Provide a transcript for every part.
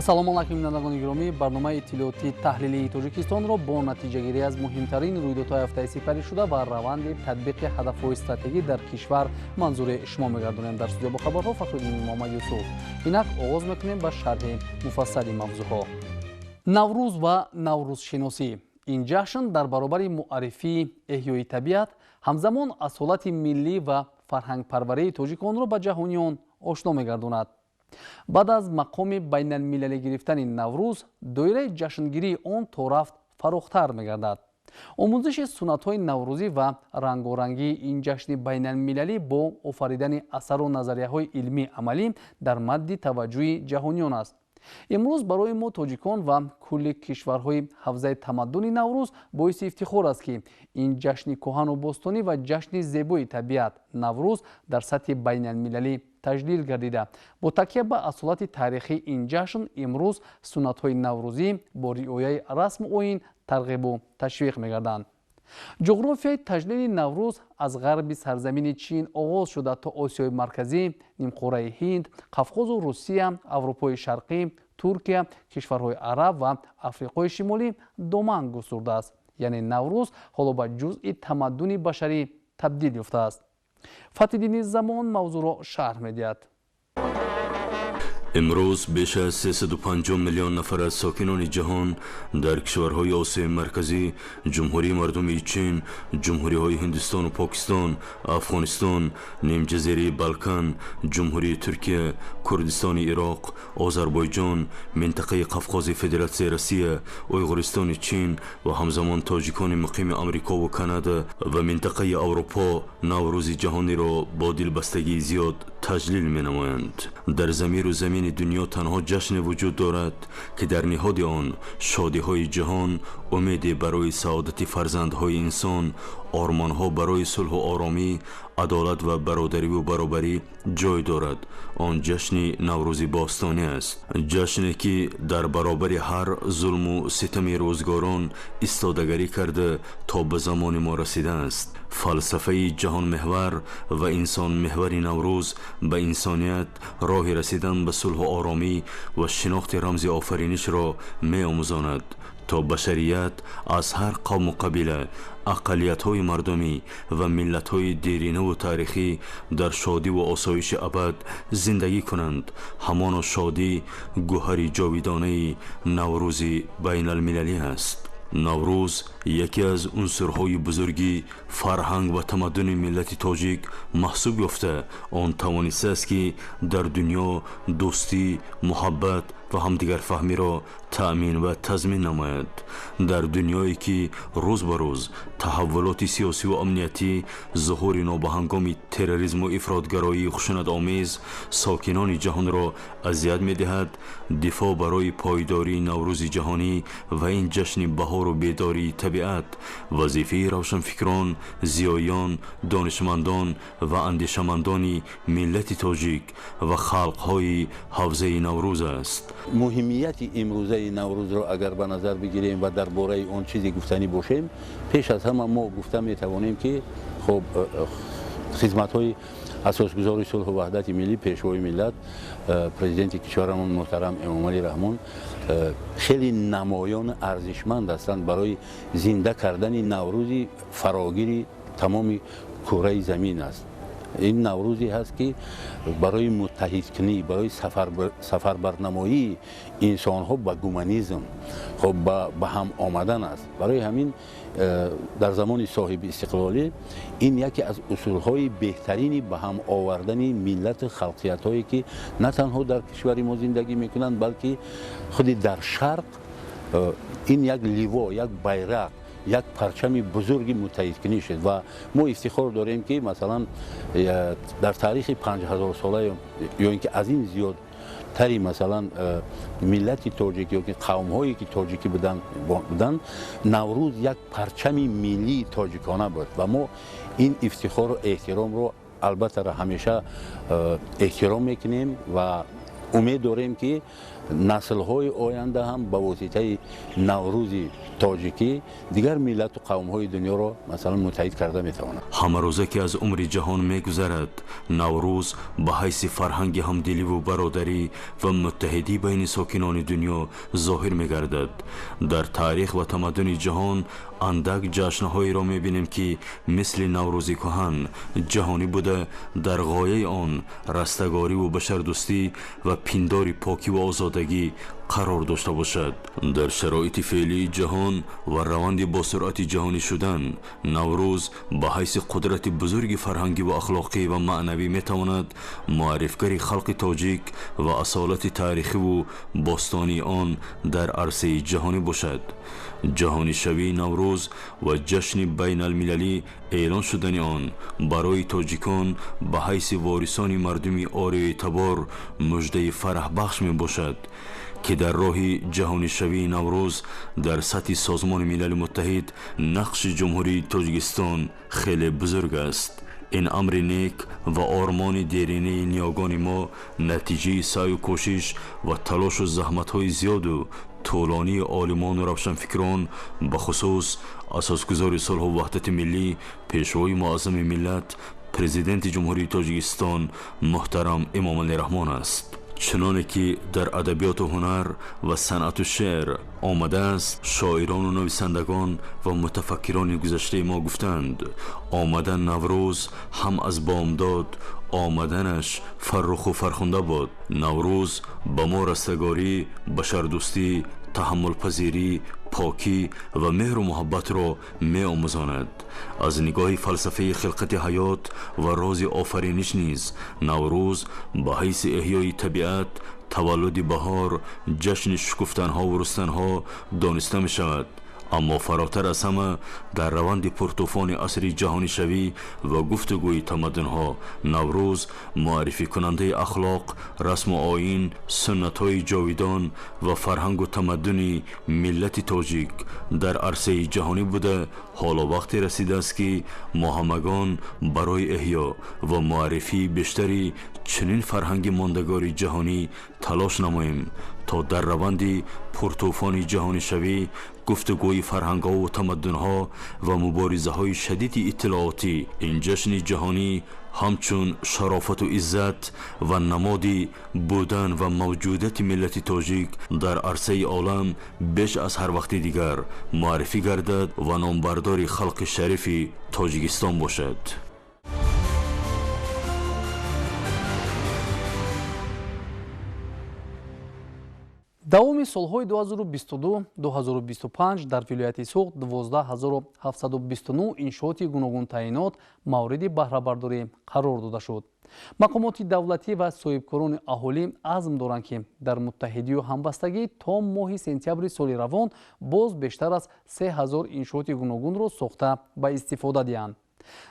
Ассалому алайкум, бинандагони гиромӣ. Барномаи иттилоотии таҳлилии Тоҷикистонро бо натиҷагирӣ аз муҳимтарин рӯйдодҳои ҳафтаи сипаришуда ва раванди татбиқи ҳадафҳои стратегӣ дар кишвар манзури шумо мегардонем. Дар студия бо хабарҳо Фахриддин Муҳаммад Юсуф. Инак оғоз мекунем ба шарҳи муфассали мавзӯъҳо. Наврӯз ва наврӯзшиносӣ. Ин ҷашн дар баробари муаррифии эҳёи табиат, ҳамзамон асолати миллӣ ва фарҳангпарварии тоҷиконро ба ҷаҳониён ошно мегардонад. Баъд аз мақоми байналмилалӣ гирифтани Наврӯз, доираи ҷашнгирии он то рафт фарохтар мегардад. Омӯзиши суннатҳои наврӯзӣ ва рангорангии ин ҷашни байналмилалӣ бо офаридани асару назарияҳои илмӣ амалӣ дар мадди таваҷҷӯҳи ҷаҳониён аст. Имрӯз барои мо, тоҷикон, ва кулли кишварҳои ҳавзаи тамаддуни Наврӯз боиси ифтихор аст, ки ин ҷашни кӯҳану бостонӣ ва ҷашни зебои табиат, Наврӯз, дар сатҳи байналмилалӣ таҷлил гардида, бо такя ба асолати таърихии ин ҷашн, имрӯз суннатҳои наврӯзӣ бо риояи расму оин тарғибу ташвиқ мегарданд. Ҷуғрофияи таҷлили Наврӯз аз ғарби сарзамини Чин оғоз шуда, то Осиёи Марказӣ, нимқораи Ҳинд, Қавқозу Русия, Аврупои Шарқӣ, Туркия, кишварҳои араб ва Африқои Шимолӣ доман густурдааст. Яъне Наврӯз ҳоло ба ҷузъи тамаддуни башарӣ табдил ёфтааст. Фатҳиддини Замон мавзӯъро шарҳ медиҳад. Имрӯз беш аз 350 миллион нафар аз сокинони ҷаҳон дар кишварҳои Осиёи Марказӣ, Ҷумҳурии Мардумии Чин, ҷумҳуриҳои Ҳиндистону Покистон, Афғонистон, нимҷазираи Балкан, Ҷумҳурии Туркия, Курдистони Ироқ, Озарбойҷон, минтақаи Қавқози Федератсияи Россия, Уйғуристони Чин ва ҳамзамон тоҷикони муқими Амрикову Канада ва минтақаи Аврупо Наврӯзи ҷаҳониро бо дилбастагии зиёд таҷлил менамоянд. Дар замиру замини дунё танҳо ҷашне вуҷуд дорад, ки дар ниҳоди он шодиҳои ҷаҳон, умеде барои саодати фарзандҳои инсон, ормонҳо барои сулҳу оромӣ, адолат ва бародариву баробарӣ ҷой дорад. Он ҷашни Наврӯзи бостонӣ аст, ҷашне ки дар баробари ҳар зулму ситами рӯзгорон истодагарӣ карда, то ба замони мо расидааст. Фалсафаи ҷаҳонмеҳвар ва инсонмеҳвари Наврӯз ба инсоният роҳи расидан ба сулҳу оромӣ ва шинохти рамзи офаринишро меомӯзонад, то башарият аз ҳар қавму қабила, ақаллиятҳои мардумӣ ва миллатҳои деринаву таърихӣ дар шодиву осоиши абад зиндагӣ кунанд. Ҳамоно шодӣ гӯҳари ҷовидонаи Наврӯзи байналмилалӣ аст. Наврӯз яке аз унсурҳои бузурги фарҳанг ва тамаддуни миллати тоҷик маҳсуб ёфта, он тавонистааст, ки дар дунё дӯстӣ, муҳаббат ва ҳамдигарфаҳмиро таъмин ва тазмин намояд. Дар дунёе ки рӯз ба рӯз таҳаввулоти сиёсиву амниятӣ, зуҳури нобаҳангоми терроризму ифротгароии хушунатомез сокинони ҷаҳонро азият медиҳад, дифоъ барои пойдории Наврӯзи ҷаҳонӣ ва ин ҷашни баҳору бедории табиат вазифаи равшанфикрон, зиёиён, донишмандон ва андешамандони миллати тоҷик ва халқҳои ҳавзаи Наврӯз аст. Муҳимияти имрӯзаи Наврӯзро агар ба назар бигирем ва дар бораи он чизе гуфтанӣ бошем, пеш аз ҳама мо гуфта метавонем, ки хуб, хизматҳои асосгузори сулҳу ваҳдати миллӣ, Пешвои миллат, Президенти кишварамон муҳтарам Эмомалӣ Раҳмон хеле намоёну арзишманд ҳастанд барои зинда кардани Наврӯзи фарогири тамоми кураи замин аст. Ин Наврӯзе ҳаст, ки барои муттаҳидкунӣ, барои сафарбарнамоии инсонҳо ба гуманизм, хоб, ба ҳам омадан аст. Барои ҳамин дар замони соҳиби истиқлолӣ ин яке аз усулҳои беҳтарини ба ҳам овардани миллату халқиятҳое, ки на танҳо дар кишвари мо зиндагӣ мекунанд, балки худи дар Шарқ ин як ливо, як байрақ, як парчами бузурги муттаҳидкунӣ шуд. Ва мо ифтихор дорем, ки масалан дар таърихи 5000сола ё ин ки аз ин зиёдтари масалан миллати тоҷик ё ки қавмҳое, ки тоҷикӣ буданд, Наврӯз як парчами миллии тоҷикона буд. Ва мо ин ифтихору эҳтиромро албатта ҳамеша эҳтиром мекунем ва Умед дорем, ки наслҳои оянда ҳам ба воситаи Наврӯзи тоҷикӣ дигар миллату қавмҳои дунёро, масалан, муттаҳид карда метавонад. Ҳамарӯза ки аз умри ҷаҳон мегузарад, Наврӯз ба ҳайси фарҳанги ҳамдиливу бародарӣ ва муттаҳидӣ байни сокинони дунё зоҳир мегардад. Дар таърих ва тамаддуни ҷаҳон андак ҷашнҳоеро мебинем, ки мисли Наврӯзи кӯҳан ҷаҳонӣ буда, дар ғояи он растагориву башардӯстӣ ва пиндори покиву озодагӣ қарор дошта бошад. Дар шароити феълии ҷаҳон ва раванди босуръати ҷаҳонӣ шудан, Наврӯз ба ҳайси қудрати бузурги фарҳангиву ахлоқӣ ва маънавӣ метавонад муаррифгари халқи тоҷик ва асолати таърихиву бостонии он дар арсаи ҷаҳонӣ бошад. Ҷаҳонишавии Наврӯз ва ҷашни байналмилалӣ эълон шудани он барои тоҷикон ба ҳайси ворисони мардуми ориёитабор муждаи фараҳбахш мебошад, ки дар роҳи ҷаҳонишавии Наврӯз дар сатҳи Созмони Милали Муттаҳид нақши Ҷумҳурии Тоҷикистон хеле бузург аст. Ин амри нек ва ормони деринаи ниёгони мо натиҷаи саъю кӯшиш ва талошу заҳматҳои зиёду тӯлонии олимону равшанфикрон, бахусус асосгузори сулҳу ваҳдати миллӣ, Пешвои муаззами миллат, Президенти Ҷумҳурии Тоҷикистон муҳтарам Эмомалӣ Раҳмон аст. Чуноне ки дар адабиёту ҳунар ва санъату шеър омадааст, шоирону нависандагон ва мутафаккирони гузаштаи мо гуфтанд: омадан Наврӯз ҳам аз бомдод, омаданаш фарруху фархунда буд. Наврӯз ба мо растагорӣ, башардӯстӣ, таҳаммулпазирӣ, покӣ ва меҳру муҳаббатро меомӯзонад. Аз нигоҳи фалсафаи хилқати ҳаёт ва рози офариниш низ Наврӯз ба ҳайси эҳёи табиат, таваллуди баҳор, ҷашни шукуфтанҳову рустанҳо дониста мешавад. Аммо фаротар аз ҳама, дар раванди пуртӯфони асри ҷаҳонишавӣ ва гуфтугӯи тамаддунҳо, Наврӯз муаррификунандаи ахлоқ, расму оин, суннатҳои ҷовидон ва фарҳангу тамаддуни миллати тоҷик дар арсаи ҷаҳонӣ буда, ҳоло вақте расидааст, ки мо ҳамагон барои эҳё ва муаррифии бештари чунин фарҳанги мондагори ҷаҳонӣ талош намоем, то дар раванди пуртӯфони ҷаҳонишавӣ, гуфтугӯи фарҳангҳову тамаддунҳо ва муборизаҳои шадиди иттилоотӣ ин ҷашни ҷаҳонӣ ҳамчун шарофату иззат ва намоди будан ва мавҷудияти миллати тоҷик дар арсаи олам беш аз ҳар вақти дигар муаррифӣ гардад ва номбардори халқи шарифи Тоҷикистон бошад. Давоми солҳои 2022-2025 дар вилояти Суғд 12729 иншооти гуногунтаъинот мавриди баҳрабардорӣ қарор дода шуд. Мақомоти давлатӣ ва соҳибкорони аҳолӣ азм доранд, ки дар муттаҳидию ҳамбастагӣ то моҳи сентябри соли равон боз бештар аз 3000 иншооти гуногунро сохта ба истифода диҳанд.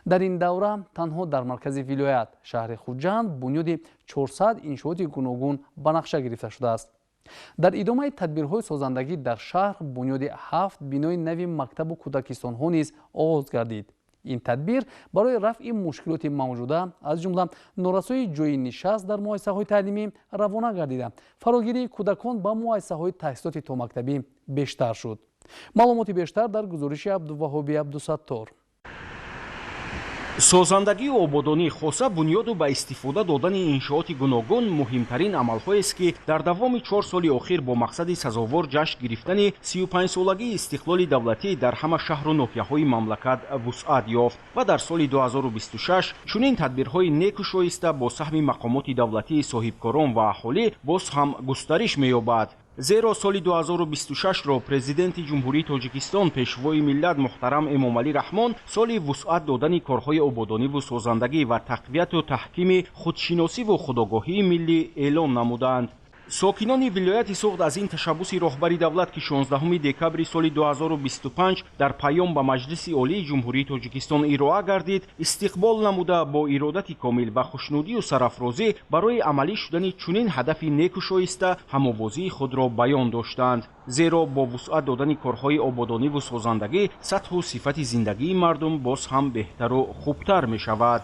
Дар ин давра танҳо дар маркази вилоят, шаҳри Хуҷанд, бунёди 400 иншооти гуногун ба нақша гирифта шудааст. Дар идомаи тадбирҳои созандагӣ дар шаҳр бунёди 7 бинои нави мактабу кӯдакистонҳо низ оғоз гардид. Ин тадбир барои рафъи мушкилоти мавҷуда, аз ҷумла норасоии ҷойи нишаст дар муассисаҳои таълимӣ, равона гардида, фарогирии кӯдакон ба муассисаҳои таҳсилоти томактабӣ бештар шуд. Маълумоти бештар дар гузориши Абдуваҳоби Абдусаттор. Созандагию ободонӣ, хоса бунёду ба истифода додани иншооти гуногун муҳимтарин амалҳоест, ки дар давоми 4 соли охир бо мақсади сазовор ҷашн гирифтани 35-солагии истиқлоли давлатӣ дар ҳама шаҳру ноҳияҳои мамлакат вусъат ёфт ва дар соли 2026 чунин тадбирҳои неку шоиста бо саҳми мақомоти давлатии, соҳибкорон ва аҳолӣ боз ҳам густариш меёбад. Зеро соли 2026-ро Президенти Ҷумҳурии Тоҷикистон, Пешвои миллат муҳтарам Эмомалӣ Раҳмон соли вусъат додани корҳои ободониву созандагӣ ва тақвияту таҳкими худшиносиву худогоҳии миллӣ эълон намуданд. Сокинони вилояти Суғд аз ин ташаббуси роҳбари давлат, ки 16 декабри соли 2025 дар паём ба Маҷлиси Олии Ҷумҳурии Тоҷикистон ироа гардид, истиқбол намуда, бо иродати комил ва хушнудию сарафрозӣ барои амалӣ шудани чунин ҳадафи неку шоиста ҳамовозии худро баён доштанд. Зеро бо вусъат додани корҳои ободониву созандагӣ сатҳу сифати зиндагии мардум боз ҳам беҳтару хубтар мешавад.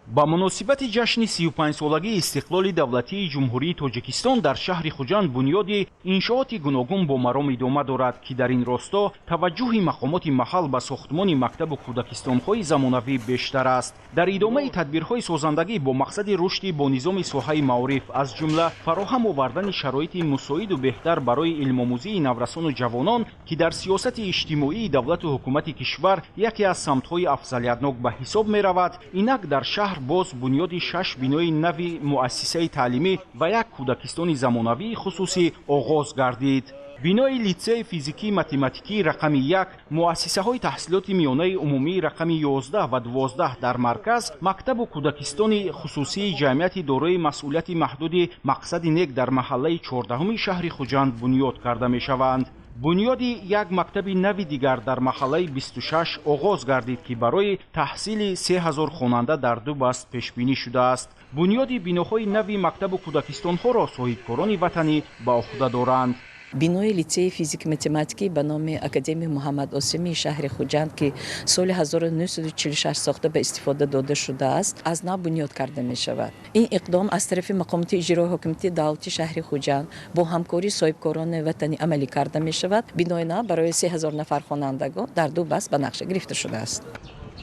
Ба муносибати ҷашни 35-солагии истиқлоли давлатии Ҷумҳурии Тоҷикистон дар шаҳри Хуҷанд бунёди иншооти гуногун бо маром идома дорад, ки дар ин росто таваҷҷӯҳи мақомоти маҳал ба сохтмони мактабу кӯдакистонҳои замонавӣ бештар аст. Дар идомаи тадбирҳои созандагӣ бо мақсади рушди бо низоми соҳаи маориф, аз ҷумла фароҳам овардани шароити мусоиду беҳтар барои илмомӯзии наврасону ҷавонон, ки дар сиёсати иҷтимоии давлату ҳукумати кишвар яке аз самтҳои афзалиятнок ба ҳисоб меравад, инак дар шаҳр боз бунёди 6 бинои нави муассисаи таълимӣ ва як кӯдакистони замонавии хусусӣ оғоз гардид. Бинои литсеи физикии математикии рақами 1, муассисаҳои таҳсилоти миёнаи умумии рақами 11 ва 12 дар марказ, мактабу кӯдакистони хусусии ҷамъияти дорои масъулияти маҳдуди Мақсади нек дар маҳаллаи 14-уми шаҳри Хуҷанд бунёд карда мешаванд. Бунёди як мактаби нави дигар дар маҳаллаи 26 оғоз гардид, ки барои таҳсили 3000 хонанда дар ду баст пешбинӣ шудааст. Бунёди биноҳои нави мактабу кӯдакистонҳоро соҳибкорони ватанӣ ба уҳда доранд. Бинои литсеи физики-математикӣ ба номи академик Муҳаммад Осимии шаҳри Хуҷанд, ки соли 1946 сохта ба истифода дода шудааст, аз нав бунёд карда мешавад. Ин иқдом аз тарафи мақомоти иҷрои ҳокимияти давлати шаҳри Хуҷанд бо ҳамкории соҳибкорони ватанӣ амалӣ карда мешавад. Бинои нав барои 3000 нафар хонандагон дар ду баст ба нақша гирифта шудааст.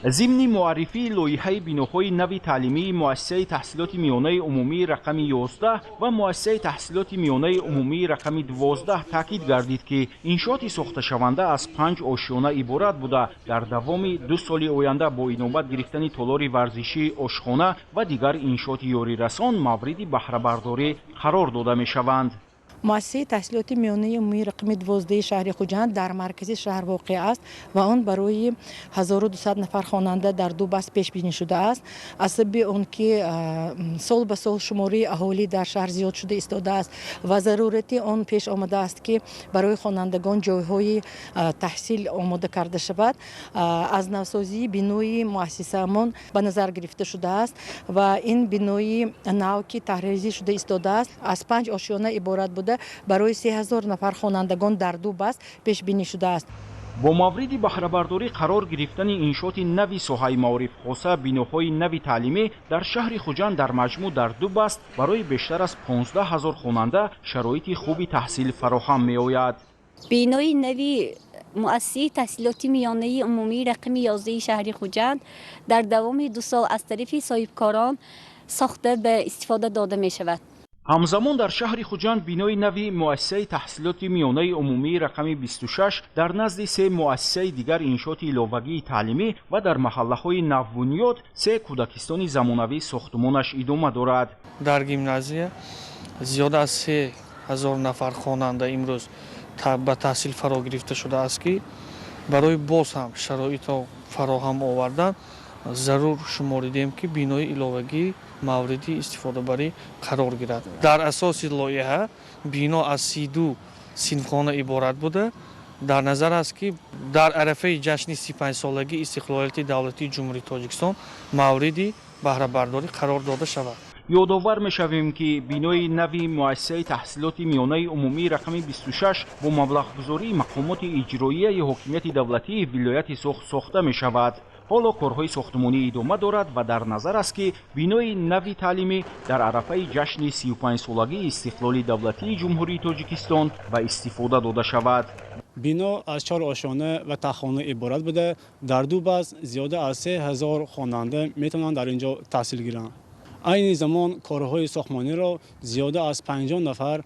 Зимни муаррифии лоиҳаи биноҳои нави таълимии муассисаи таҳсилоти миёнаи умумии рақами 11 ва муассисаи таҳсилоти миёнаи умумии рақами 12 таъкид гардид, ки иншооти сохташаванда аз 5 ошёна иборат буда, дар давоми 2 соли оянда бо инобат гирифтани толори варзишӣ, ошхона ва дигар иншооти ёрирасон мавриди баҳрабардорӣ қарор дода мешаванд. Муассисаи таҳсилоти миёнаи умумии рақами 12 шаҳри Хуҷанд дар маркази шаҳр воқеъ аст ва он барои 1200 нафар хонанда дар ду баст пешбинӣ шудааст. Аз сабаби он ки сол ба сол шумораи аҳолӣ дар шаҳр зиёд шуда истодааст ва зарурати он пеш омадааст, ки барои хонандагон ҷойҳои таҳсил омода карда шавад, аз навсозии бинои муассисаамон ба назар гирифта шудааст ва ин бинои нав, ки таҳризӣ шуда истодааст, аз 5 ошёна иборат буда, барои 3000 нафар хонандагон дар ду баст пешбинӣ шудааст. Бо мавриди баҳрабардорӣ қарор гирифтани иншооти нави соҳаи маориф, хоса биноҳои нави таълимӣ дар шаҳри Хуҷанд дар маҷмӯъ дар ду баст барои бештар аз 15 000 хонанда шароити хуби таҳсил фароҳам меояд. Бинои нави муассисаи таҳсилоти миёнаи умумии рақами 11 шаҳри Хуҷанд дар давоми 2 сол аз тарафи соҳибкорон сохта ба истифода дода мешавад. Ҳамзамон дар шаҳри Хуҷанд бинои нави муассисаи таҳсилоти миёнаи умумии рақами 26 дар назди 3 муассисаи дигар иншооти иловагии таълимӣ ва дар маҳаллаҳои навбунёд 3 кӯдакистони замонавӣ сохтмонаш идома дорад. Дар гимназия зиёда аз 3000 нафар хонанда имрӯз ба таҳсил фаро гирифта шудааст, ки барои боз ҳам шароитро фароҳам овардан зарур шуморидем, ки бинои иловагӣ мавриди истифодабарӣ қарор гирад. Дар асоси лоиҳа бино аз 32 синфхона иборат буда, дар назар аст, ки дар арафаи ҷашни 35-солагии истиқлолияти давлатии Ҷумҳурии Тоҷикистон мавриди баҳрабардорӣ қарор дода шавад. Ёдовар мешавем, ки бинои нави муассисаи таҳсилоти миёнаи умумии рақами 26 бо маблағгузории мақомоти иҷроияи ҳокимияти давлатии вилояти Суғд сохта мешавад. Ҳоло корҳои сохтмонӣ идома дорад ва дар назар аст, ки бинои нави таълимӣ дар арафаи ҷашни 35-солагии истиқлоли давлатии Ҷумҳурии Тоҷикистон ба истифода дода шавад. Бино аз 4 ошёна ва таххона иборат буда, дар ду баст зиёда аз 3000 хонанда метавонанд дар ин ҷо таҳсил гиранд. Айни замон корҳои сохтмониро зиёда аз 50 нафар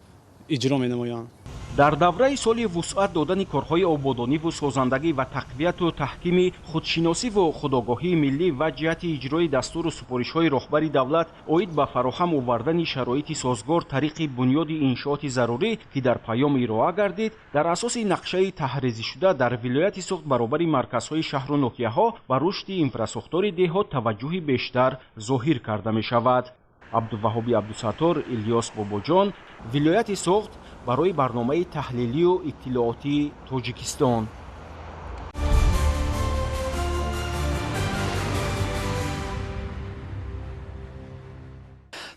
иҷро менамоянд. Дар давраи соли вусъат додани корҳои ободониву созандагӣ ва тақвияту таҳкими худшиносиву худогоҳии миллӣ ва ҷиҳати иҷрои дастуру супоришҳои роҳбари давлат оид ба фароҳам овардани шароити созгор тариқи бунёди иншооти зарурӣ, ки дар паём ироа гардид, дар асоси нақшаи таҳризишуда дар вилояти Суғд баробари марказҳои шаҳру ноҳияҳо ба рушди инфрасохтори деҳот таваҷҷӯҳи бештар зоҳир карда мешавад. Абдуваҳоби Абдусаттор, Илёс Бобоҷон, вилояти Суғд барои барномаи таҳлилию иттилоотии Тоҷикистон.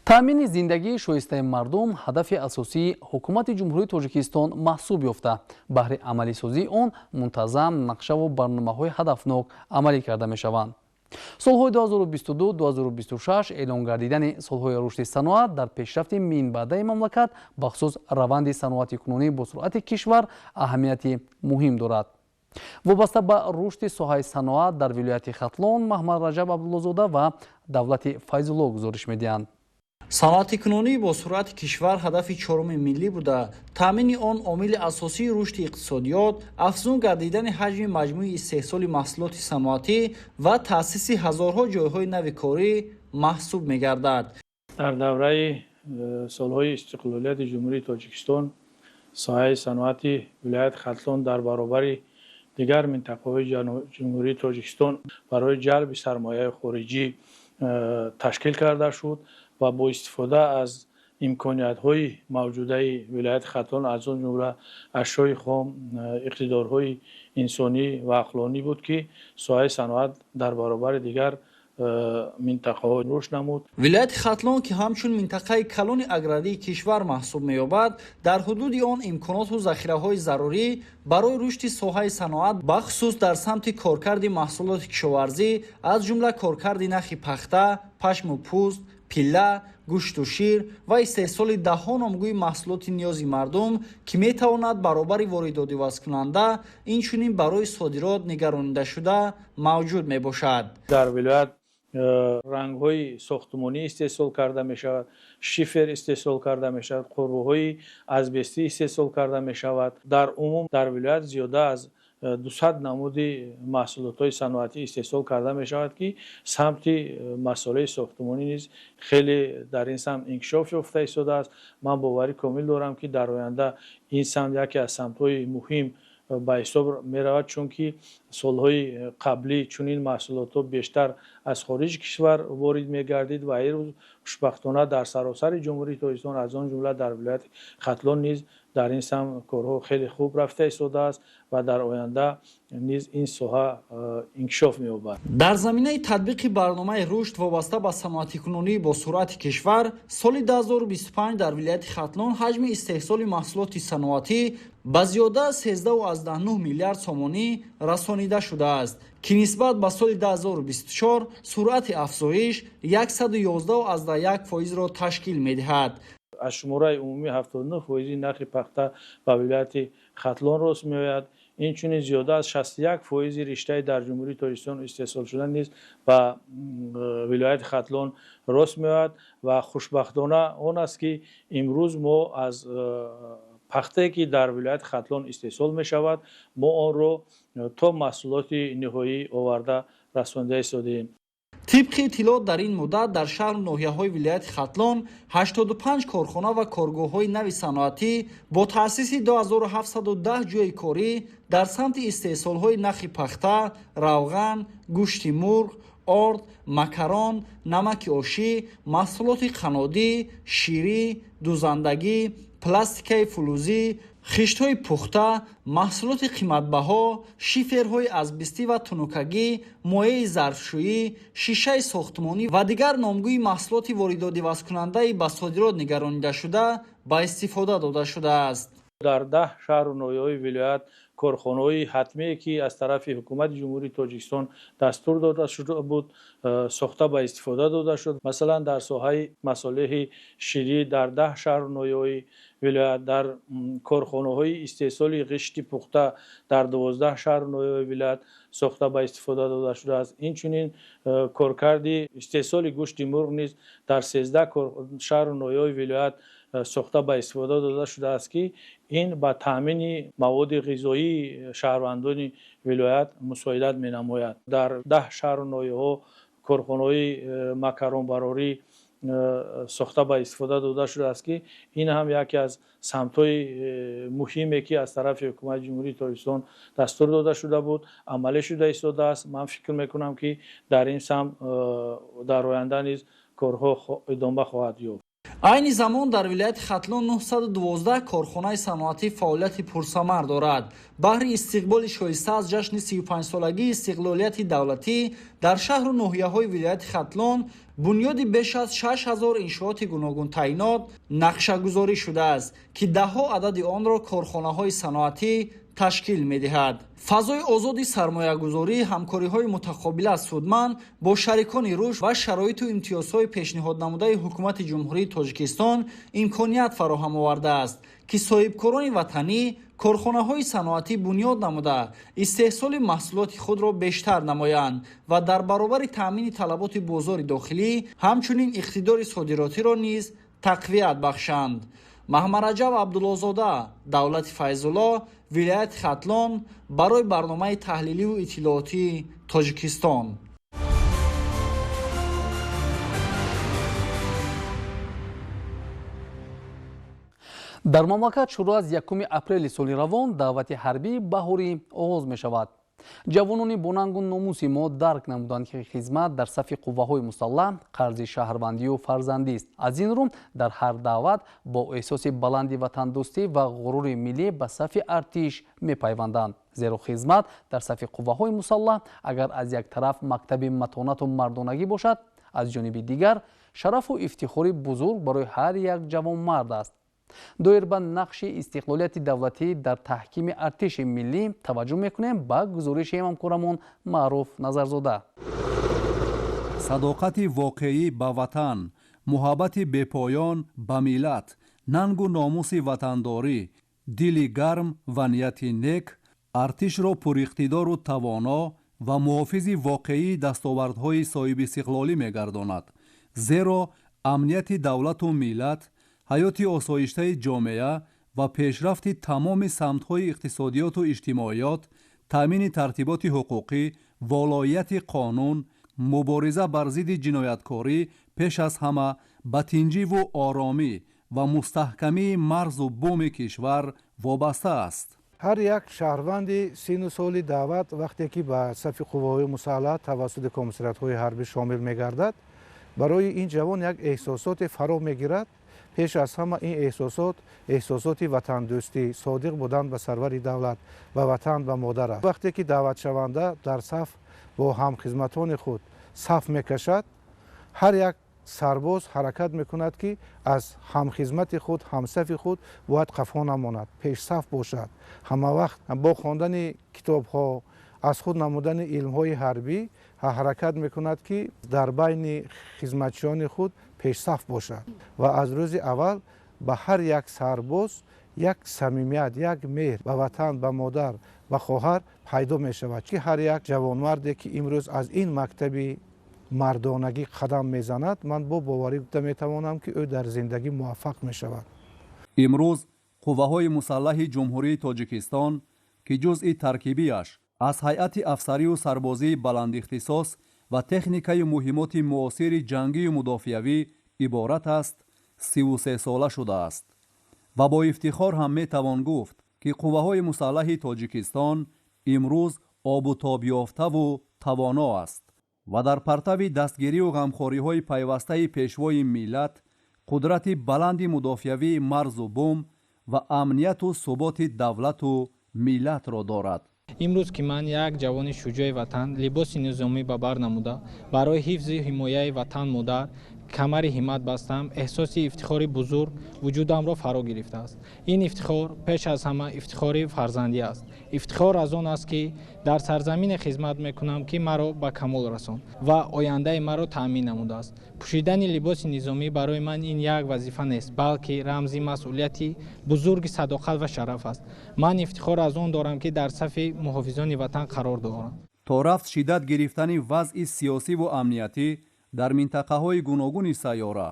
Таъмини зиндагии шоистаи мардум ҳадафи асосии ҳукумати Ҷумҳурии Тоҷикистон маҳсуб ёфта, баҳри амалисозии он мунтазам нақшаву барномаҳои ҳадафнок амалӣ карда мешаванд. Солҳои 2022-2026 эълон гардидани солҳои рушди саноат дар пешрафти минбаъдаи мамлакат, бахусус раванди саноатикунонӣ бо суръати кишвар аҳамияти муҳим дорад. Вобаста ба рушди соҳаи саноат дар вилояти Хатлон Маҳмад Раҷаб Абдуллозода ва Давлати Файзулло гузориш медиҳанд. Саноатикунонӣ бо суръати кишвар ҳадафи чоруми миллӣ буда, таъмини он омили асосии рушди иқтисодиёт, афзун гардидани ҳаҷми маҷмӯи истеҳсоли маҳсулоти саноатӣ ва таъсиси ҳазорҳо ҷойҳои нави корӣ маҳсуб мегардад. Дар давраи солҳои истиқлолияти Ҷумҳурии Тоҷикистон соҳаи саноати вилояти Хатлон дар баробари дигар минтақаҳои Ҷумҳурии Тоҷикистон барои ҷалби сармояи хориҷӣ ташкил карда шуд ва бо истифода аз имкониятҳои мавҷудаи вилояти Хатлон, аз он ҷумла ашёи хом, иқтидорҳои инсонӣ ва ақлонӣ буд, ки соҳаи саноат дар баробари дигар минтақаҳо рушд намуд. Вилояти Хатлон, ки ҳамчун минтақаи калони аграрии кишвар маҳсуб меёбад, дар ҳудуди он имконоту захираҳои зарурӣ барои рушди соҳаи саноат, бахусус дар самти коркарди маҳсулоти кишоварзӣ, аз ҷумла коркарди нахи пахта, пашму пӯст, пилла, гӯшту шир ва истеҳсоли даҳҳо номгӯи маҳсулоти ниёзи мардум, ки метавонад баробари воридотивазкунанда инчунин барои содирот нигаронидашуда мавҷуд мебошад. Дар вилоят рангҳои сохтмонӣ истеҳсол карда мешавад, шифер истеҳсол карда мешавад, қурбуҳои азбестӣ истеҳсол карда мешавад. Дар умум дар вилоят зиёда аз 200 намуди маҳсулотҳои саноатӣ истеҳсол карда мешавад, ки самти масолеҳи сохтмонӣ низ хеле дар ин самт инкишоф ёфта истодааст. Ман боварӣ комил дорам, ки дар оянда ин самт яке аз самтҳои муҳим ба ҳисоб меравад, чунки солҳои қаблӣ чунин маҳсулотҳо бештар аз хориҷи кишвар ворид мегардид ва имрӯз хушбахтона дар саросари Ҷумҳурии Тоҷикистон, аз он ҷумла дар вилояти Хатлон низ дар ин самт корҳо хеле хуб рафта истодааст ва дар оянда низ ин соҳа инкишоф меёбад. Дар заминаи татбиқи барномаи рушд вобаста ба саноатикунонӣ бо суръати кишвар соли 2025 дар вилояти Хатлон ҳаҷми истеҳсоли маҳсулоти саноатӣ ба зиёда 13,9 миллиард сомонӣ расонида шудааст, ки нисбат ба соли 2024 суръати афзоиш 111,1%-ро ташкил медиҳад. Аз шумораи умумӣ 79% нархи пахта ба вилояти Хатлон рост меояд. Инчунин зиёда аз 61% риштаи дар Ҷумҳурии Тоҷикистон истеҳсолшуда низ ба вилояти Хатлон рост меояд ва хушбахтона он аст, ки имрӯз мо аз пахтае, ки дар вилояти Хатлон истеҳсол мешавад, мо онро то маҳсулоти ниҳоӣ оварда расонида истодаем. Тибқи иттилоот, дар ин муддат дар шаҳру ноҳияҳои вилояти Хатлон 85 корхона ва коргоҳҳои нави саноатӣ бо таъсиси 2710 ҷойи корӣ дар самти истеҳсолҳои нахи пахта, равған, гӯшти мурғ, орд, макарон, намаки ошӣ, маҳсулоти қаннодӣ, ширӣ, дузандагӣ, пластикаи фулузӣ, хиштҳои пухта, маҳсулоти қиматбаҳо, шиферҳои азбестӣ ва тунукагӣ, моеи зарфшӯӣ, шишаи сохтмонӣ ва дигар номгӯи маҳсулоти воридотивазкунандаи ба содирот нигаронидашуда ба истифода дода шудааст. Дар 10 шаҳру ноҳияҳои вилоят корхонаҳои ҳатмие, ки аз тарафи Ҳукумати Ҷумҳурии Тоҷикистон дастур дода шуда буд, сохта ба истифода дода шуд. Масалан, дар соҳаи масолеҳи ширӣ дар 10 шаҳру ноҳияҳои вилоят, дар корхонаҳои истеҳсоли ғишти пухта дар 12 шаҳру ноҳияҳои вилоят сохта ба истифода дода шудааст. Инчунин коркарди истеҳсоли гӯшти мурғ низ дар 13 шаҳру ноҳияҳои вилоят сохта ба истифода дода шудааст, ки ин ба таъмини маводи ғизоии шаҳрвандони вилоят мусоидат менамояд. Дар 10 шаҳру ноҳияҳо корхонаҳои макаронбарорӣ сохта ба истифода дода шудааст, ки ин ҳам яке аз самтҳои муҳиме, ки аз тарафи Ҳукумати Ҷумҳурии Тоҷикистон дастур дода шуда буд, амалӣ шуда истодааст. Ман фикр мекунам, ки дар ин самт дар оянда низ корҳо идома хоҳад ёфт. Айни замон дар вилояти Хатлон 912 корхонаи саноатӣ фаъолияти пурсамар дорад. Баҳри истиқболи шоиста аз ҷашни 35-солагии истиқлолияти давлатӣ дар шаҳру ноҳияҳои вилояти Хатлон бунёди беш аз 6000 иншооти гуногунтаъинот нақшагузорӣ шудааст, ки даҳҳо адади онро корхонаҳои саноатӣ Ташкил медиҳад. Фазои озоди сармоягузорӣ, ҳамкориҳои мутақобила судманд бо шарикони рушд ва шароиту имтиёзҳои пешниҳоднамудаи ҳукумати Ҷумҳурии Тоҷикистон имконият фароҳам овардааст, ки соҳибкорони ватанӣ корхонаҳои саноатӣ бунёд намуда, истеҳсоли маҳсулоти худро бештар намоянд ва дар баробари таъмини талаботи бозори дохилӣ ҳамчунин иқтидори содиротиро низ тақвият бахшанд. Маҳмараҷаб Абдуллозода, Давлати Файзулло, вилояти Хатлон, барои барномаи таҳлиливу иттилоотии Тоҷикистон. Дар мамлакат шурӯъ аз 1 апрели соли равон даъвати ҳарбии баҳорӣ оғоз мешавад. Ҷавонони бонангу номуси мо дарк намуданд, ки хизмат дар сафи қувваҳои мусаллаҳ қарзи шаҳрвандию фарзандист. Аз ин рӯ дар ҳар даъват бо эҳсоси баланди ватандӯстӣ ва ғурури миллӣ ба сафи артиш мепайванданд. Зеро хизмат дар сафи қувваҳои мусаллаҳ агар аз як тараф мактаби матонату мардонагӣ бошад, аз ҷониби дигар шарафу ифтихори бузург барои ҳар як ҷавонмард аст. Доир ба нақши истиқлолияти давлатӣ дар таҳкими артиши миллӣ таваҷҷӯҳ мекунем ба гузориши ҳамкорамон Маъруф Назарзода. Садоқати воқеӣ ба ватан, муҳаббати бепоён ба миллат, нангу номуси ватандорӣ, дили гарм ва нияти нек артишро пуриқтидору тавоно ва муҳофизи воқеии дастовардҳои соҳибистиқлолӣ мегардонад. Зеро амнияти давлату миллат, ҳаёти осоиштаи ҷомеа ва пешрафти тамоми самтҳои иқтисодиёту иҷтимоиёт, таъмини тартиботи ҳуқуқӣ, волоияти қонун, мубориза бар зидди ҷинояткорӣ пеш аз ҳама ба тинҷиву оромӣ ва мустаҳкамии марзу буми кишвар вобаста аст. Ҳар як шаҳрванди сину соли даъват вақте ки ба сафи қувваҳои мусаллаҳ тавассути комиссариятҳои ҳарбӣ шомил мегардад, барои ин ҷавон як эҳсосоте фаро мегирад. Пеш аз ҳама ин эҳсосот эҳсосоти ватандӯстӣ, содиқ будан ба сарвари давлат, ба ватан, ба модар аст. Вақте ки даъватшаванда дар саф бо ҳамхизматони худ саф мекашад, ҳар як сарбоз ҳаракат мекунад, ки аз ҳамхизмати худ, ҳамсафи худ бояд қафо намонад, пешсаф бошад. Ҳамавақт бо хондани китобҳо, аз худ намудани илмҳои ҳарбӣ ҳаракат мекунад, ки дар байни хизматчиёни худ пешсаф бошад ва аз рӯзи аввал ба ҳар як сарбоз як самимият, як меҳр ба ватан, ба модар, ба хоҳар пайдо мешавад, ки ҳар як ҷавонмарде ки имрӯз аз ин мактаби мардонагӣ қадам мезанад, ман бо боварӣ гуфта метавонам, ки ӯ дар зиндагӣ муваффақ мешавад. Имрӯз қувваҳои мусаллаҳи Ҷумҳурии Тоҷикистон, ки ҷузъи таркибиаш аз ҳайати афсарию сарбозии баландихтисос ва техникаю муҳимоти муосири ҷангию мудофиавӣ иборат аст, 33сола шудааст. Ва бо ифтихор ҳам метавон гуфт, ки қувваҳои мусаллаҳи Тоҷикистон имрӯз обутобёфтаву тавоно аст ва дар партави дастгирию ғамхориҳои пайвастаи пешвои миллат қудрати баланди мудофиавии марзу бум ва амнияту суботи давлату миллатро дорад. Имрӯз ки ман як ҷавони шуҷои ватан либоси низомӣ ба бар намуда, барои ҳифзи ҳимояи ватан модар камари ҳиммат бастам, эҳсоси ифтихори бузург вуҷудамро фаро гирифтааст. Ин ифтихор пеш аз ҳама ифтихори фарзандӣ аст. Ифтихор аз он аст, ки дар сарзамине хизмат мекунам, ки маро ба камол расонд ва ояндаи маро таъмин намудааст. Пӯшидани либоси низомӣ барои ман ин як вазифа нест, балки рамзи масъулияти бузурги садоқат ва шараф аст. Ман ифтихор аз он дорам, ки дар сафи муҳофизони ватан қарор дорам. То рафт шиддат гирифтани вазъи сиёсиву амниятӣ дар минтақаҳои гуногуни сайёра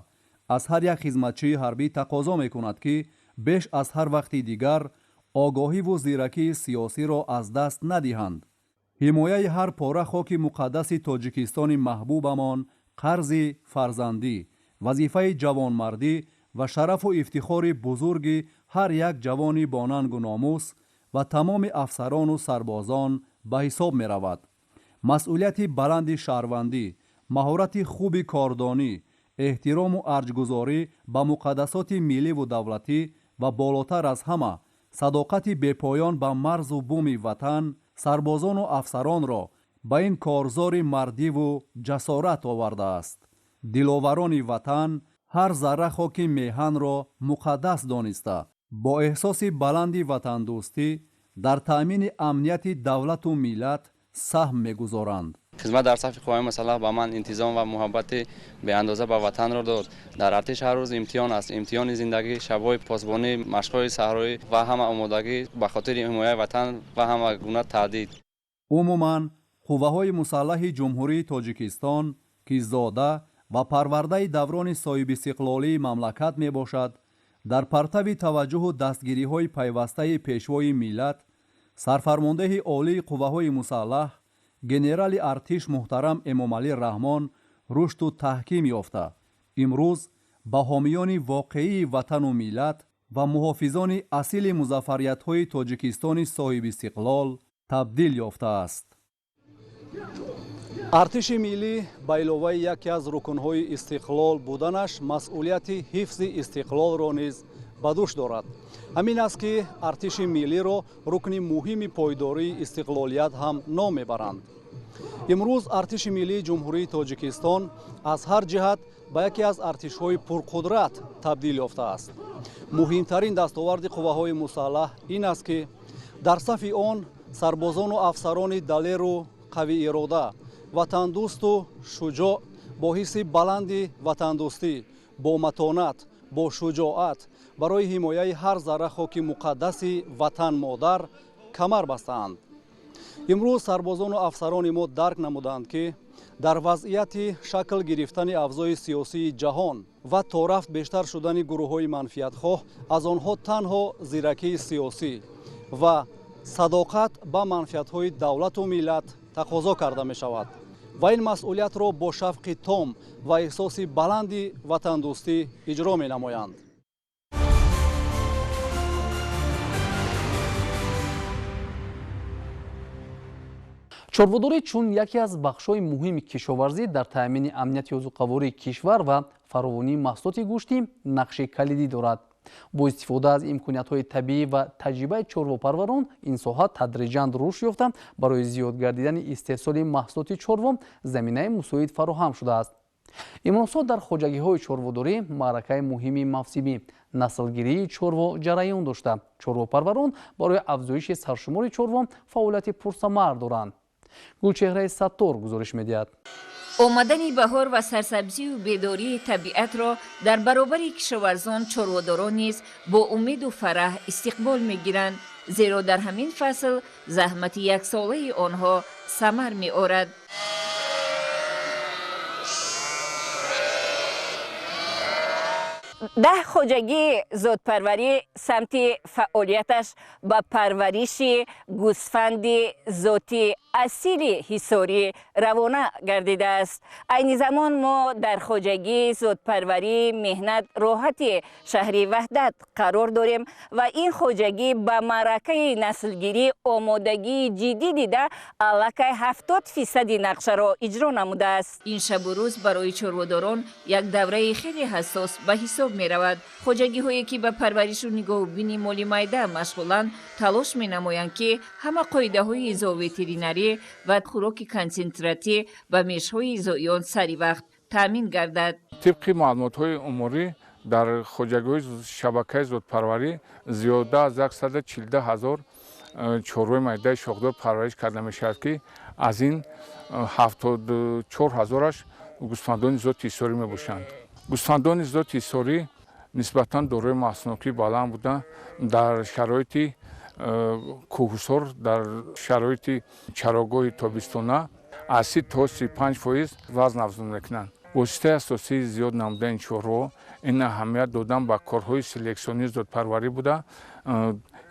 аз ҳар як хизматчии ҳарбӣ тақозо мекунад, ки беш аз ҳар вақти дигар огоҳиву зиракии сиёсиро аз даст надиҳанд. Ҳимояи ҳар пора хоки муқаддаси Тоҷикистони маҳбубамон қарзи фарзандӣ, вазифаи ҷавонмардӣ ва шарафу ифтихори бузурги ҳар як ҷавони бонангу номус ва тамоми афсарону сарбозон ба ҳисоб меравад. Масъулияти баланди шаҳрвандӣ, маҳорати хуби кордонӣ, эҳтирому арҷгузорӣ ба муқаддасоти милливу давлатӣ ва болотар аз ҳама садоқати бепоён ба марзу буми ватан сарбозону афсаронро ба ин корзори мардиву ҷасорат овардааст. Диловарони ватан ҳар зарра хоки меҳанро муқаддас дониста, бо эҳсоси баланди ватандӯстӣ Дар таъмини амнияти давлату миллат саҳм мегузоранд. Хизмат дар сафи қувваҳои мусаллаҳ ба ман интизом ва муҳаббати беандоза ба ватанро дод. Дар артиш ҳар рӯз имтиҳон аст, имтиҳони зиндагӣ, шабҳои посбонӣ, машқҳои саҳроӣ ва ҳама омодагӣ ба хотири ҳимояи ватан ва ҳама гуна таҳдид. Умуман, қувваҳои мусаллаҳи Ҷумҳурии Тоҷикистон, ки зода ва парвардаи даврони соҳибистиқлолии мамлакат мебошад, дар партави таваҷҷуҳу дастгириҳои пайвастаи Пешвои миллат, сарфармондеҳи олии қувваҳои мусаллаҳ, генерали артиш муҳтарам Эмомалӣ Раҳмон рушду таҳким ёфта, имрӯз ба ҳомиёни воқеии ватану миллат ва муҳофизони асили музаффариятҳои Тоҷикистони соҳибистиқлол табдил ёфтааст. Артиши миллӣ ба иловаи яке аз рукнҳои истиқлол буданаш масъулияти ҳифзи истиқлолро низ ба дӯш дорад. Ҳамин аст, ки артиши миллиро рукни муҳими пойдории истиқлолият ҳам ном мебаранд. Имрӯз артиши миллии Ҷумҳурии Тоҷикистон аз ҳар ҷиҳат ба яке аз артишҳои пурқудрат табдил ёфтааст. Муҳимтарин дастоварди қувваҳои мусаллаҳ ин аст, ки дар сафи он сарбозону афсарони далеру қавиирода, ватандӯсту шуҷоъ, бо ҳисси баланди ватандӯстӣ, бо матонат, бо шуҷоат барои ҳимояи ҳар зарра хоки муқаддаси ватан-модар камар бастаанд. Имрӯз сарбозону афсарони мо дарк намуданд, ки дар вазъияти шакл гирифтани авзои сиёсии ҷаҳон ва торафт бештар шудани гурӯҳҳои манфиатхоҳ аз онҳо танҳо зиракии сиёсӣ ва садоқат ба манфиатҳои давлату миллат тақозо карда мешавад ва ин масъулиятро бо шавқи том ва эҳсоси баланди ватандӯстӣ иҷро менамоянд. Чорводорӣ чун яке аз бахшҳои муҳими кишоварзӣ дар таъмини амнияти озуқавории кишвар ва фаровонии маҳсулоти гӯштӣ нақши калидӣ дорад. Бо истифода аз имкониятҳои табиӣ ва таҷрибаи чорвопарварон ин соҳа тадриҷан рушд ёфта, барои зиёд гардидани истеҳсоли маҳсулоти чорво заминаи мусоид фароҳам шудааст. Имрӯзҳо дар хоҷагиҳои чорводорӣ маъракаи муҳими мавсимӣ наслгирии чорво ҷараён дошта, чорвопарварон барои афзоиши саршумори чорво фаъолияти пурсамар доранд. Гулчеҳраи Саттор гузориш медиҳад. Омадани баҳор ва сарсабзию бедории табиатро дар баробари кишоварзон чорводорон низ бо умеду фараҳ истиқбол мегиранд, зеро дар ҳамин фасл заҳмати яксолаи онҳо самар меорад. 10 хоҷагии зодпарварӣ самти фаъолияташ ба парвариши гӯсфанди зоти асили ҳисорӣ равона гардидааст. Айни замон мо дар хоҷагии зодпарварии меҳнат роҳати шаҳри Ваҳдат қарор дорем ва ин хоҷагӣ ба маъракаи наслгирӣ омодагии ҷиддӣ дида, аллакай 70% нақшаро иҷро намудааст. Ин шабу рӯз барои чорводорон як давраи хеле ҳассос ба ҳисоб меравад. Хоҷагиҳое ки ба парваришу нигоҳубини моли майда машғуланд, талош менамоянд, ки ҳама қоидаҳои зооветеринарӣ ва хӯроки консентратӣ ба мешҳои зоиён сари вақт таъмин гардад. Тибқи маълумотҳои умурӣ, дар хоҷагиҳои шабакаи зодпарварӣ зиёда аз 142 ҳазор чорвои майдаи шохдор парвариш карда мешавад, ки аз ин 74 ҳазораш гӯсфандони зоти ҳисорӣ мебошанд. Гӯсфандони зоти ҳисорӣ нисбатан дорои маҳсулнокии баланд буда, дар шароити кӯҳусор, дар шароити чарогоҳи тобистона аз 30 то 35% вазн афзун мекунанд. Воситаи асосии зиёд намудани чорво ин аҳамият додан ба корҳои селексионии зодпарварӣ буда,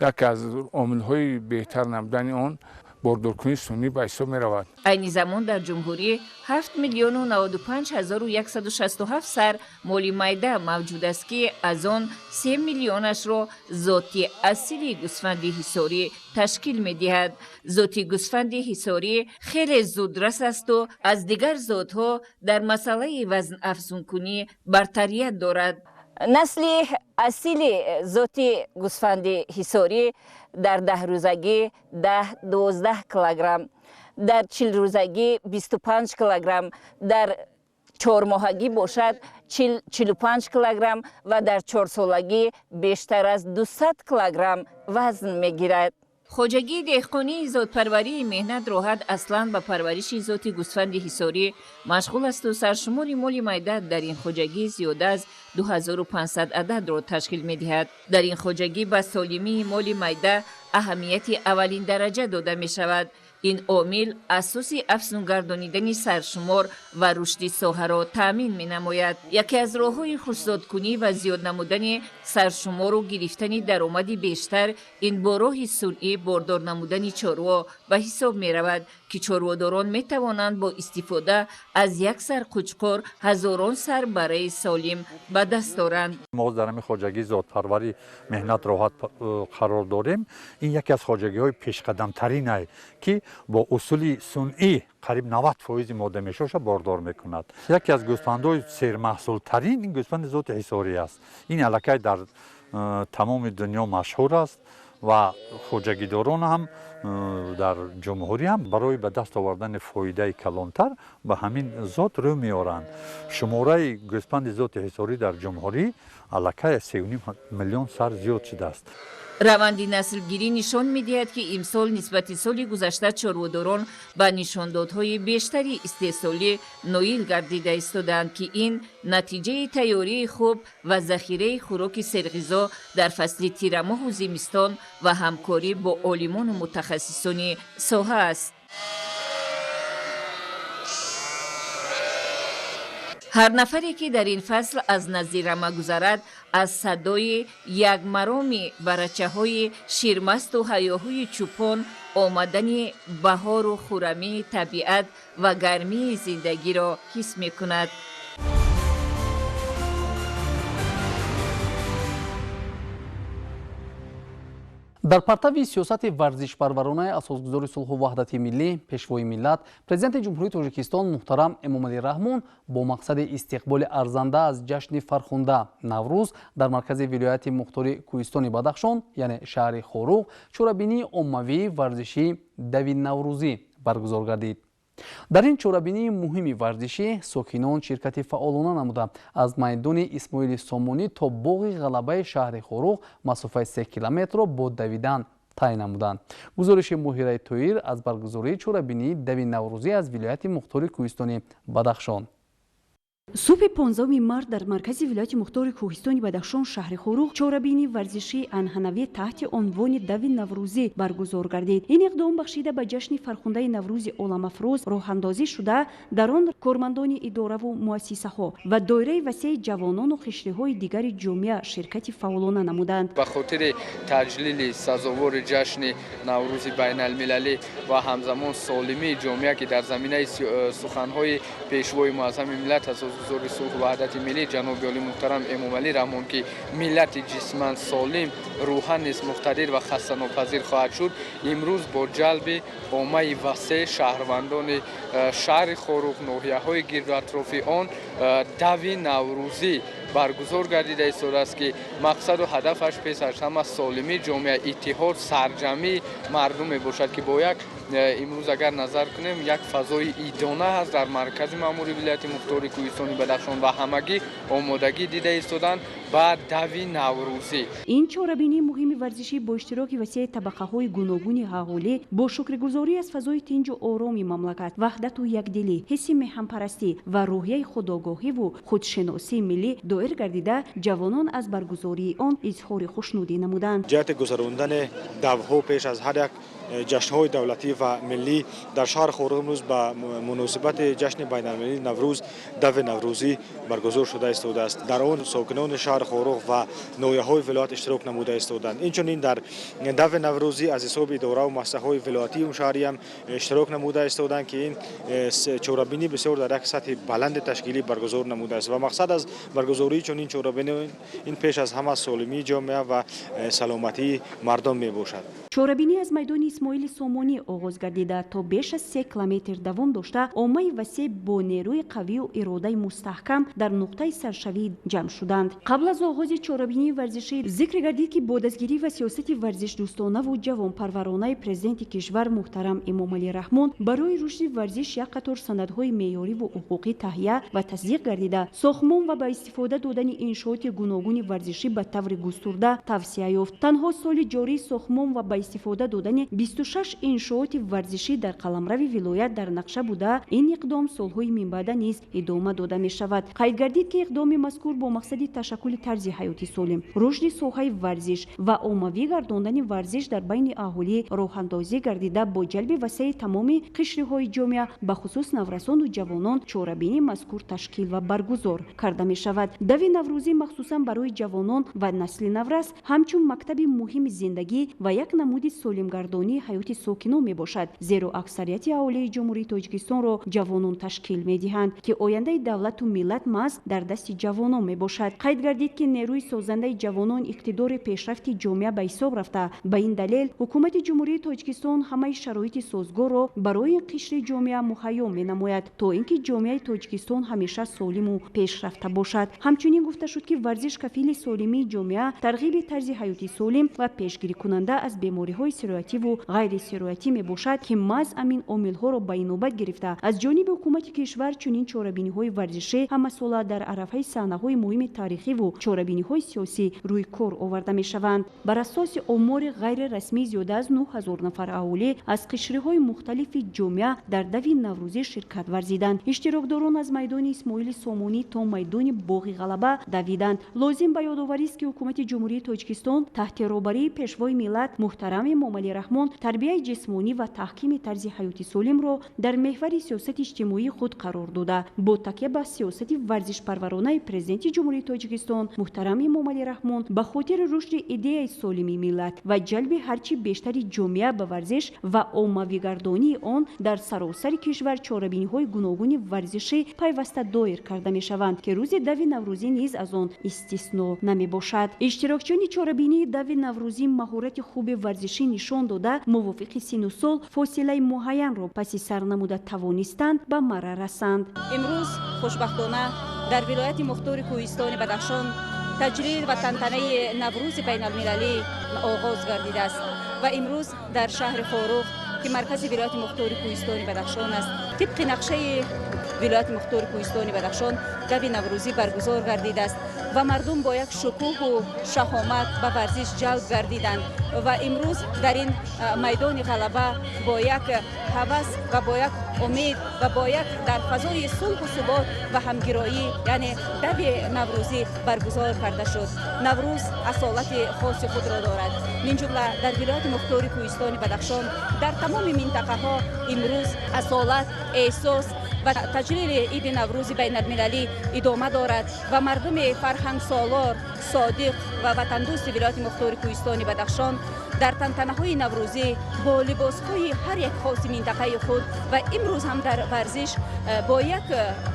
яке аз омилҳои беҳтар намудани он бордоркунии сунъӣ ба ҳисоб меравад. Айни замон дар ҷумҳурӣ 7 095 167 сар моли майда мавҷуд аст, ки аз он 3 миллионашро зоти асили гӯсфанди ҳисорӣ ташкил медиҳад. Зоти гӯсфанди ҳисорӣ хеле зудрас асту аз дигар зотҳо дар масъалаи вазнафзункунӣ бартарият дорад. Насли асили зоти гӯсфанди ҳисорӣ дар 10 рӯзагӣ 10-12 килограмм, дар 40 рӯзагӣ 25 килограмм, дар 4 моҳагӣ бошад 45 килограмм ва дар 4 солагӣ бештар аз 200 килограмм вазн мегирад. Хоҷагии деҳқонии зотпарварии меҳнат роҳат аслан ба парвариши зоти гӯсфанди ҳисорӣ машғул асту саршумори моли майда дар ин хоҷагӣ зиёда аз 2500 ададро ташкил медиҳад. Дар ин хоҷагӣ ба солимии моли майда аҳамияти аввалин дараҷа дода мешавад. Ин омил асоси афзунгардонидани саршумор ва рушди соҳаро таъмин менамояд. Яке аз роҳҳои хушзодкунӣ ва зиёд намудани саршумору гирифтани даромади бештар ин бо роҳи сунъӣ бордор намудани чорво ба ҳисоб меравад, ки чорводорон метавонанд бо истифода аз як сар қучқор ҳазорон сар барраи солим ба даст оранд. Мо дар ҳамин хоҷагии зотпарварӣ меҳнат роҳат қарор дорем. Ин яке аз хоҷагиҳои пешқадамтаринае, ки бо усули сунъӣ қариб 90% модамешоша бордор мекунад. Яке аз гӯсфандҳои сермаҳсултарин ин гӯсфанди зоти ҳисорӣ аст. Ин аллакай дар тамоми дунё машҳур аст ва хоҷагидорон ҳам дар ҷумҳурӣ ҳам барои ба даст овардани фоидаи калонтар ба ҳамин зот рӯ меоранд. Шумораи гӯсфанди зоти ҳисорӣ дар ҷумҳурӣ аллакай 3,5 миллион сар зиёд шудааст. Раванди наслгирӣ нишон медиҳад, ки имсол нисбати соли гузашта чорводорон ба нишондодҳои бештари истеҳсолӣ ноил гардида истодаанд, ки ин натиҷаи тайёрии хуб ва захираи хӯроки серғизо дар фасли тирамоҳу зимистон ва ҳамкорӣ бо олимону мутахассисони соҳа аст. Ҳар нафаре, ки дар ин фасл аз назди рама гузарад, аз садои якмароми барачаҳои ширмасту ҳаёҳӯи чӯпон омадани баҳору хурамии табиат ва гармии зиндагиро ҳис мекунад. Дар партави сиёсати варзишпарваронаи асосгузори сулҳу ваҳдати миллӣ, пешвои миллат, президенти Ҷумҳурии Тоҷикистон муҳтарам Эмомалӣ Раҳмон бо мақсади истиқболи арзанда аз ҷашни фархунда Наврӯз дар маркази вилояти мухтори Кӯҳистони Бадахшон, яъне шаҳри Хоруғ, чорабинии оммавии варзишии дави наврӯзӣ баргузор гардид. Дар ин чорабинии муҳими варзишӣ сокинон ширкати фаъолона намуда аз майдони Исмоили Сомонӣ то боғи ғалабаи шаҳри Хоруғ масофаи 3 километрро бо давидан тай намуданд. Гузориши Моҳираи Тоир аз баргузории чорабинии дави наврӯзӣ аз вилояти мухтори Кӯҳистони Бадахшон. Субҳи 15 март дар маркази вилояти мухтори Кӯҳистони Бадахшон шаҳри Хоруғ чорабинии варзишии анъанавӣ таҳти унвони дави наврӯзӣ баргузор гардид. Ин иқдом бахшида ба ҷашни фархундаи Наврӯзи оламафрӯз роҳандозӣ шуда, дар он кормандони идораву муассисаҳо ва доираи васеи ҷавонону қишриҳои дигари ҷомеа ширкати фаъолона намуданд. Ба хотири таҷлили сазовори ҷашни Наврӯзи байналмилалӣ ва ҳамзамон солимии ҷомеа, ки дар заминаи суханҳои пешвои муаззами миллат асосгузори сулҳу ваҳдати миллӣ ҷаноби олӣ муҳтарам Эмомалӣ Раҳмон, ки миллати ҷисман солим, рӯҳан низ муқтадир ва хастанопазир хоҳад шуд, имрӯз бо ҷалби оммаи васеъ шаҳрвандони шаҳри Хоруғ, ноҳияҳои гирду атрофи он дави наврӯзӣ баргузор гардида истодааст, ки мақсаду ҳадафаш пеш аз ҳама солимии ҷомеа, иттиҳод, сарҷамъии мардум мебошад, ки бо як имрӯз агар назар кунем, як фазои идона ҳаст дар маркази маъмури вилояти мухтори Кӯҳистони Бадахшон ва ҳамагӣ омодагӣ дида истоданд ба дави наврӯзӣ. Ин чорабинии муҳими варзишӣ бо иштироки васеи табақаҳои гуногуни аҳолӣ, бо шукргузорӣ аз фазои тинҷу ороми мамлакат, ваҳдату якдилӣ, ҳисси меҳанпарастӣ ва рӯҳияи худогоҳиву худшиносии миллӣ доир гардида, ҷавонон аз баргузории он изҳори хушнудӣ намуданд. Ҷиҳати гузарондани давҳо пеш аз ҳар як ҷашнҳои давлатӣ ва миллӣ дар шаҳри Хоруғ имрӯз ба муносибати ҷашни байналмилалии Наврӯз дави наврӯзӣ баргузор шуда истодааст. Дар он сокинони шаҳри Хоруғ ва ноҳияҳои вилоят иштирок намуда истоданд. Инчунин дар дави наврӯзӣ аз ҳисоби идораву муассисаҳои вилоятию шаҳрӣ ҳам иштирок намуда истоданд, ки ин чорабинӣ бисёр дар як сатҳи баланди ташкилӣ баргузор намудааст ва мақсад аз баргузории чунин чорабинӣ ин пеш аз ҳама солимии ҷомеа ва саломатии мардум мебошад. Чорабинӣ аз майдони Исмоили Сомонӣ оғоз гардида, то беш аз 3 километр давом дошта, оммаи васеъ бо нерӯи қавию иродаи мустаҳкам дар нуқтаи саршавӣ ҷамъ шуданд. Қабл аз оғози чорабинии варзишӣ зикр гардид, ки бо дастгирӣ ва сиёсати варзишдӯстонаву ҷавонпарваронаи президенти кишвар муҳтарам Эмомалӣ Раҳмон барои рушди варзиш як қатор санадҳои меъёриву ҳуқуқӣ таҳия ва тасдиқ гардида, сохтмон ва ба истифода додани иншооти гуногуни варзишӣ ба таври густурда тавсия ёфт. Танҳо соли ҷорӣ сохтмон ва ба истифода додани 26 иншооти варзишӣ дар қаламрави вилоят дар нақша буда, ин иқдом солҳои минбаъда низ идома дода мешавад. Қайд гардид, ки иқдоми мазкур бо мақсади ташаккули тарзи ҳаёти солим, рушди соҳаи варзиш ва оммавӣ гардондани варзиш дар байни аҳолӣ роҳандозӣ гардида, бо ҷалби васеи тамоми қишриҳои ҷомеа, бахусус наврасону ҷавонон, чорабинии мазкур ташкил ва баргузор карда мешавад. Дави наврӯзӣ махсусан барои ҷавонон ва насли наврас ҳамчун мактаби муҳими зиндагӣ ва як намуди солимгардонии ҳаёти сокинон мебошад, зеро аксарияти аҳолии Ҷумҳурии Тоҷикистонро ҷавонон ташкил медиҳанд, ки ояндаи давлату миллат маҳз дар дасти ҷавонон мебошад. Қайд гардид, ки нерӯи созандаи ҷавонон иқтидори пешрафти ҷомеа ба ҳисоб рафта, ба ин далел ҳукумати Ҷумҳурии Тоҷикистон ҳамаи шароити созгорро барои ин қишри ҷомеа муҳайё менамояд, то ин ки ҷомеаи Тоҷикистон ҳамеша солиму пешрафта бошад. Ҳамчунин гуфта шуд, ки варзиш кафили солимии ҷомеа, тарғиби тарзи ҳаёти солим ва пешгирикунанда аз бемориҳои сироятиву ғайрисироятӣ мебошад, ки маҳз ҳамин омилҳоро ба инобат гирифта аз ҷониби ҳукумати кишвар чунин чорабиниҳои варзишӣ ҳамасола дар арафаи саҳнаҳои муҳими таърихиву чорабиниҳои сиёсӣ рӯи кор оварда мешаванд. Бар асоси омори ғайрирасмӣ зиёда аз 9000 нафар аҳолӣ аз қишриҳои мухталифи ҷомеа дар дави наврӯзӣ ширкат варзиданд. Иштирокдорон аз майдони Исмоили Сомонӣ то майдони Боғи Ғалаба давиданд. Лозим ба ёдоварист, ки ҳукумати Ҷумҳурии Тоҷикистон таҳти роҳбарии пешвои миллат муҳтарам Эмомалӣ Раҳмон тарбияи ҷисмонӣ ва таҳкими тарзи ҳаёти солимро дар меҳвари сиёсати иҷтимоии худ қарор дода, бо такя ба сиёсати варзишпарваронаи президенти Ҷумҳурии Тоҷикистон муҳтарам Эмомалӣ Раҳмон ба хотири рушди идеяи солими миллат ва ҷалби ҳарчи бештари ҷомеа ба варзиш ва оммавигардонии он дар саросари кишвар чорабиниҳои гуногуни варзишӣ пайваста доир карда мешаванд, ки рӯзи дави наврӯзӣ низ аз он истисно намебошад. Иштирокчиёни чорабинии дави наврӯзӣ маҳорати хуби варзишӣ нишон дода, мувофиқи сину сол фосилаи муайянро паси сар намуда тавонистанд ба марра расанд. Имрӯз хушбахтона дар вилояти мухтори кӯҳистони Бадахшон таҷлил ва тантанаи Наврӯзи байналмилалӣ оғоз гардидааст ва имрӯз дар шаҳри Хоруғ, ки маркази вилояти мухтори кӯҳистони Бадахшон аст, тибқи нақшаи вилояти мухтори кӯҳистони Бадахшон дави наврӯзӣ баргузор гардидааст ва мардум бо як шукӯҳу шаҳомат ба варзиш ҷалб гардиданд ва имрӯз дар ин майдони ғалаба бо як ҳавас ва бо як умед ва бо як дар фазои сулҳу субот ва ҳамгироӣ, яъне дави наврӯзӣ баргузор карда шуд. Наврӯз асолати хоси худро дорад. Мин ҷумла дар вилояти мухтори кӯҳистони Бадахшон дар тамоми минтақаҳо имрӯз асолат, эҳсос ва таҷлили иди Наврӯзи байналмилалӣ идома дорад ва мардуми фарҳангсолор, содиқ ва ватандӯсти вилояти мухтори кӯҳистони Бадахшон дар тантанаҳои наврӯзӣ бо либосҳои ҳар як хоси минтақаи худ ва имрӯз ҳам дар варзиш бо як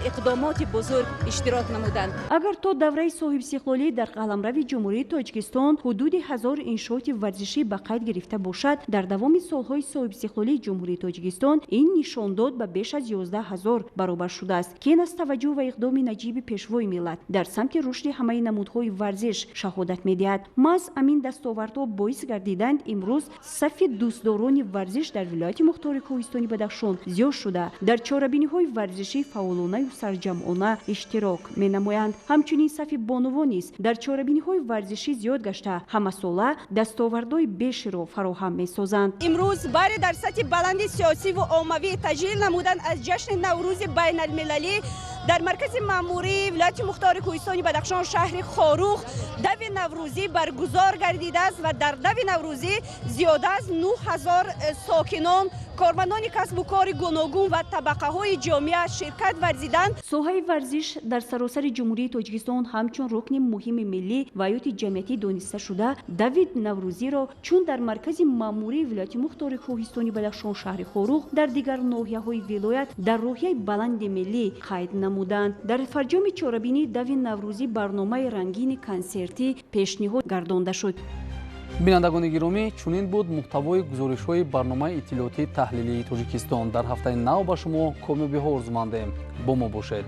иқдомоти бузург иштирок намуданд. Агар то давраи соҳибистиқлолӣ дар қаламрави Ҷумҳурии Тоҷикистон ҳудуди 1000 иншооти варзишӣ ба қайд гирифта бошад, дар давоми солҳои соҳибистиқлолии Ҷумҳурии Тоҷикистон ин нишондод ба беш аз 11 000 баробар шудааст, ки ин аз таваҷҷӯҳ ва иқдоми наҷиби пешвои миллат дар самти рушди ҳамаи намудҳои варзиш шаҳодат медиҳад. Маҳз ҳамин дастовардҳо боис гардиданд имрӯз сафи дӯстдорони варзиш дар вилояти мухтори кӯҳистони Бадахшон зиёд шуда, дар чорабиниҳои варзишӣ фаъолонаю сарҷамъона иштирок менамоянд. Ҳамчунин сафи бонувон низ дар чорабиниҳои варзишӣ зиёд гашта, ҳамасола дастовардҳои беширо фароҳам месозанд. Имрӯз баре дар сатҳи баланди сиёсиву оммавӣ таҷлил намудан аз ҷашни Наврӯзи байналмилалӣ дар маркази маъмурии вилояти мухтори кӯҳистони Бадахшон шаҳри Хоруғ дави наврӯзӣ баргузор гардидааст ва дар дави наврӯзӣ зиёда аз 9000 сокинон, кормандони касбу кори гуногун ва табақаҳои ҷомеа ширкат варзиданд. Соҳаи варзиш дар саросари Ҷумҳурии Тоҷикистон ҳамчун рукни муҳими миллӣ ва ҳаёти ҷамъиятӣ дониста шуда, дави наврӯзиро чун дар маркази маъмурии вилояти мухтори кӯҳистони Бадахшон шаҳри Хоруғ, дар дигар ноҳияҳои вилоят дар рӯҳияи баланди миллӣ қайд намуданд. Дар фарҷоми чорабинии дави наврӯзӣ барномаи рангини консертӣ пешниҳод гардонда шуд. Бинандагони гиромӣ, чунин буд муҳтавои гузоришҳои барномаи иттилоотии таҳлилии Тоҷикистон. Дар ҳафтаи нав ба шумо комёбиҳо орзумандем. Бо мо бошед.